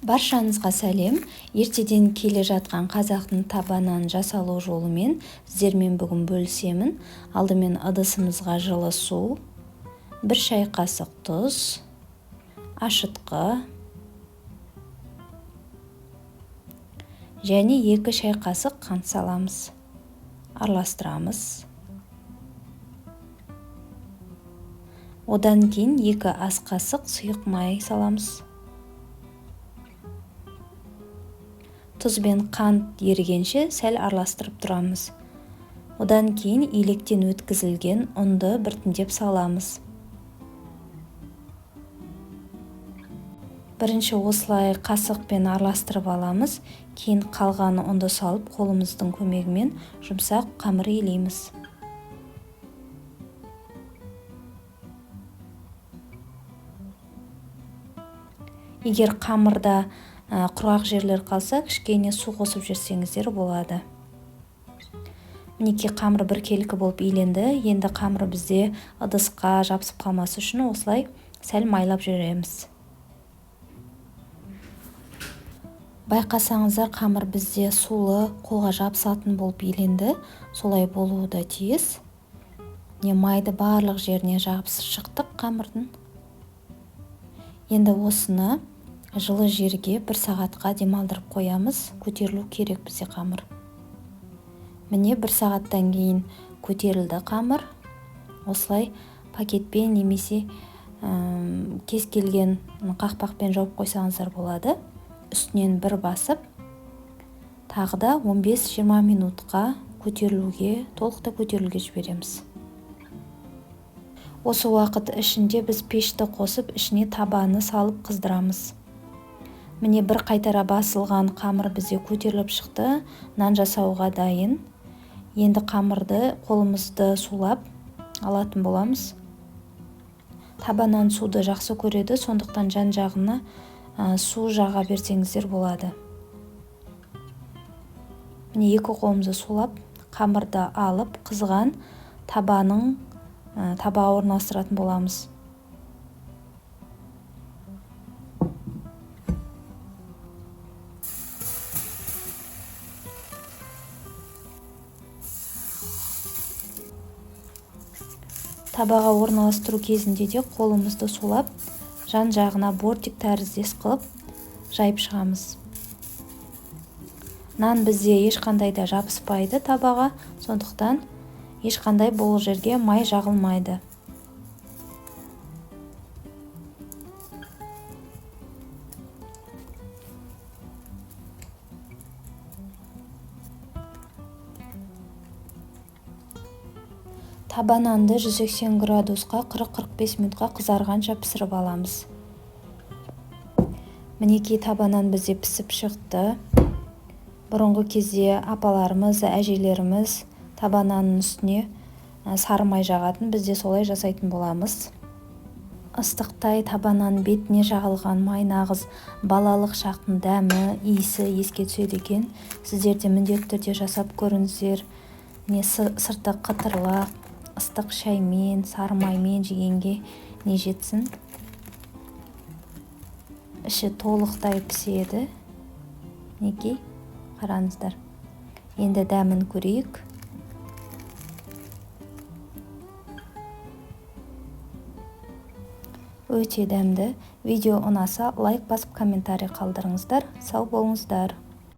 Баршаңызға сәлем. Ертеден келе жатқан қазақтың таба нанын жасалу жолымен сіздермен бүгін бөлісемін. Алдымен ыдысымызға жылы су, 1 шай қасық тұз, ашытқы және 2 шай қасық қант саламыз. Араластырамыз. Одан кейін 2 ас қасық сұйық май саламыз. Тұз бен қант ерігенше сәл араластырып тұрамыз. Одан кейін електен өткізілген ұнды біртіндеп саламыз. Бірінші осылай қасықпен араластырып аламыз, кейін қалған ұнды салып қолымыздың көмегімен жұмсақ қамыр илейміз. Егер қамырда құрғақ жерлер қалса, кішкене су қосып жіберсеңіздер болады. Мінекей қамыр біркелкі болып иленді. Енді қамыр бізде ыдысқа жабысып қалмас үшін осылай сәл майлап жібереміз. Байқасаңыздар, қамыр бізде сулы, қолға жабысатын болып иленді. Солай болуы да тиіс. Міне майды барлық жеріне жабысып шықтық қамырдың. Енді осыны жылы жерге 1 сағатқа демалдырып қоямыз. Көтерілу керек бізде қамыр. Міне 1 сағаттан кейін көтерілді қамыр. Осылай пакетпен немесе кез келген қақпақпен жауып қойсаңыздар болады. Үстінен бір басып, тағы да 15-20 минутқа көтерілуге, толықтай көтерілуге жібереміз. Осы уақыт ішінде біз пешті қосып, ішіне табаны салып қыздырамыз. Міне бір қайтара басылған қамыр бізде көтеріліп шықты, нан жасауға дайын. Енді қамырды қолымызды сулап алатын боламыз. Таба нан суды жақсы көреді, сондықтан жан-жағына су жаға берсеңіздер болады. Міне екі қолымызды сулап, қамырды алып, қызған табаға орналастыратын боламыз. Табаға орналастыру кезінде де қолымызды сулап, жан-жағына бортик тәріздес қылып жайып шығамыз. Нан бізде ешқандай да жабыспайды табаға, сондықтан ешқандай бұл жерге май жағылмайды. Таба нанды 180 градусқа 40-45 минутқа қызарғанша пісіріп аламыз. Мінекей таба нан бізде пісіп шықты. Бұрынғы кезде апаларымыз, әжелеріміз таба нанның үстіне сары май жағатын, біз де солай жасайтын боламыз. Ыстықтай таба нан бетіне жағылған май нағыз балалық шақтың дәмі, иісі еске түседі екен. Сіздер де міндетті түрде жасап көріңіздер. Міне сырты қытырлақ, ыстық шаймен, сары маймен жегенге не жетсін. Іші толықтай піседі. Мінекей, қараңыздар. Енді дәмін көрейік. Өте дәмді. Видео ұнаса лайк басып комментарий қалдырыңыздар. Сау болыңыздар.